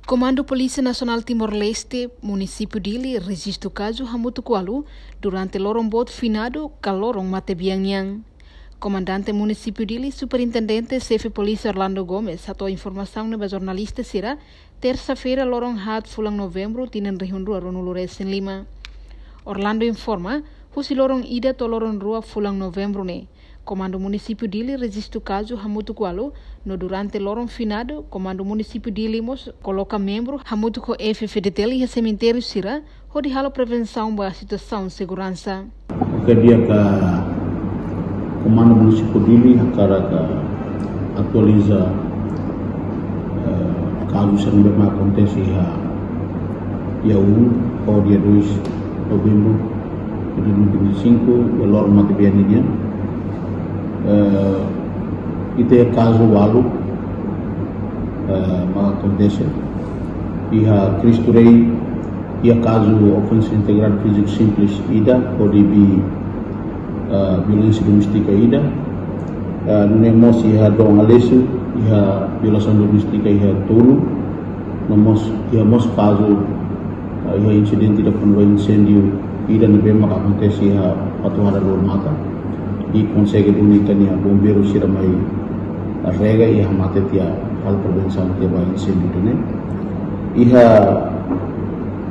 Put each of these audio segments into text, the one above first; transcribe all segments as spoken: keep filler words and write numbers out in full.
Komandu Polísia Nasionál Timor-Leste, Munisípiu Dili, rejistu kazu hamutuk ualu durante loron boot finadu ka loron matebian nian. Komandante Munisípiu Dili, Superintendente Xefe Polísia Orlando Gomes, hato'o informasaun ne'e ba jornalista sira, tersa-feira, loron haat fulan Novembru, tinan rihun rua ruanulu resin lima. Orlando informa, husi loron ida to'o loron rua fulan Novembru ne'e, Komandu Munisípiu Dili rejistu kazu hamutuk ualu, no durante loron finadu, Komandu Munisípiu Dili mós koloka membru hamutuk ho F-FDTL iha semitériu sira, hodi halo prevensaun ba situasaun seguransa. Oke, di'ak, Komandu Munisípiu Dili hakarak atualiza, eh, kazu sira ne'ebé mak akontese iha dia um ho dia dois Novembru dois mil e vinte e cinco, iha loron matebian nian. Eh, ita iha kazu ualu, eh, mak akontese iha Cristo Rei, iha kazu ofensa integridade fízika simples ida, hodi bi, eh, violénsia doméstika ida. Eh, nune'e mós iha Dom Aleixo, iha violasaun doméstika iha tolu. No mós, iha mós kazu, eh, iha insidente ida kona-ba inséndiu ida ne'ebé mak akontese iha Batuhada Luarmata. I konsege duni ita-nia bombeiru sira mai rega i hamate tiha, halo prevensaun tiha ba inséndiu ida-ne'e. Iha,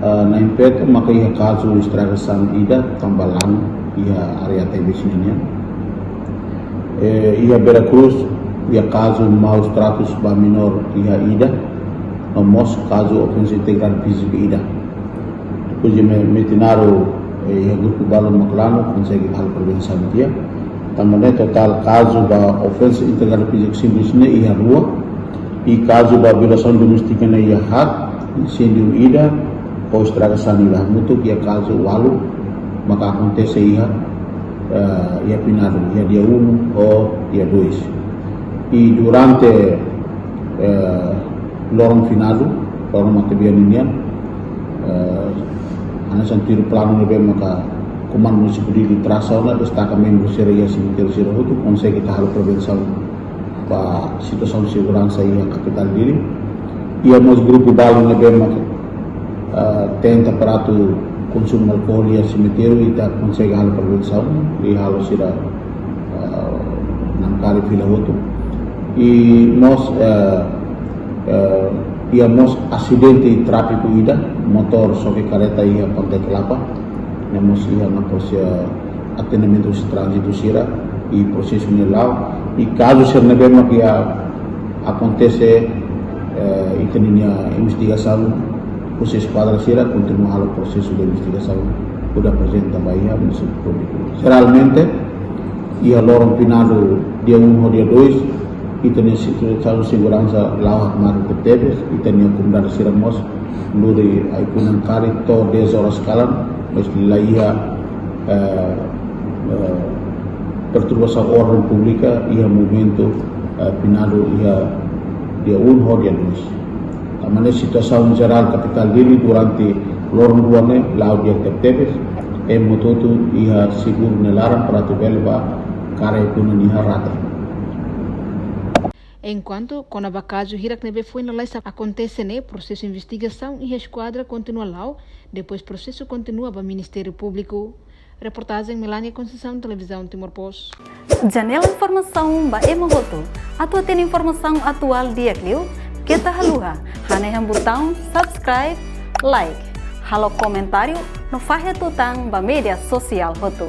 eh, Nain Peto maka iha kazu estragasaun ida tanba lanu iha área Tebes nian. Eh, iha Vera Cruz, iha kazu maus tratus ba menór iha ida, no mós kazu ofensa integridade fízika ida. Depois de me-, Metinaro, eh, iha grupu balu mak lanu, konsege halo prevensaun tiha. Tanba ne'e totál kazu ba ofensa integridade fízika simples ne'e iha rua, i kazu ba violasaun doméstika ne'e iha haat, inséndiu ida, ho estragasaun ida, hamutuk iha kazu ualu maka akontese iha, eh, iha finadu, iha dia um ho dia dois. I durante, eh, loron finadu, loron matebian nian, eh, hanesan tuir planu ne'ebé maka Komandu Munisípiu Dili trasa ona, destaka membru sira iha semitériu sira hotu, konsege ita halo prevensaun ba situasaun seguransa iha kapitál Dili. Iha mós grupu balu ne'ebé mak, eh, tenta para atu konsumu alkohol iha semitériu, ita konsege halo prevensaun, i halo sira, eh, namkari fila hotu. I mós, eh, eh, iha mós asidente tráfiku ida, motór xoke kareta iha Pantai Kelapa, ne'e mós iha ona prosesu atendimentu husi tránzitu sira, i prosesu ne'e la'o, i kazu sira ne'ebé mak iha akontese, eh, ita-nia investigasaun, husi eskuadra sira kontinua halo prosesu de investigasaun, hodi aprezenta ba iha Ministériu Públiku. Jeralmente, iha loron finadu dia um ho dia dois, ita-nia situasaun seguransa la'o hakmatek tebes, ita-nia komunidade sira mós lori ai-kunan karik to'o dez horas kalan, mas la iha, eh, eh, perturbasaun orden públika iha momentu, eh, finadu iha dia um ho dia dois. Tanba ne'e situasaun jerál kapitál Dili durante loron rua ne'e la'o di'ak tebetebes, ema hotu-hotu iha seguru nia laran para atu bele bá kaer ai-kunan iha rate. Enkuantu, kona-ba kazu hirak ne'ebé foin lalais akontese ne'e, prosesu investigasaun iha eskuadra kontinua la'o, depois prosesu kontinua ba Ministériu Públiku. Reportajen Melania Conceição, Televizaun Timor Post. Janela informasaun ba ema hotu. Atu hatene informasaun atuál di'ak liu, keta haluha hanehan butaun subscribe, like, halo komentáriu, no fahe tutan ba média sosiál hotu.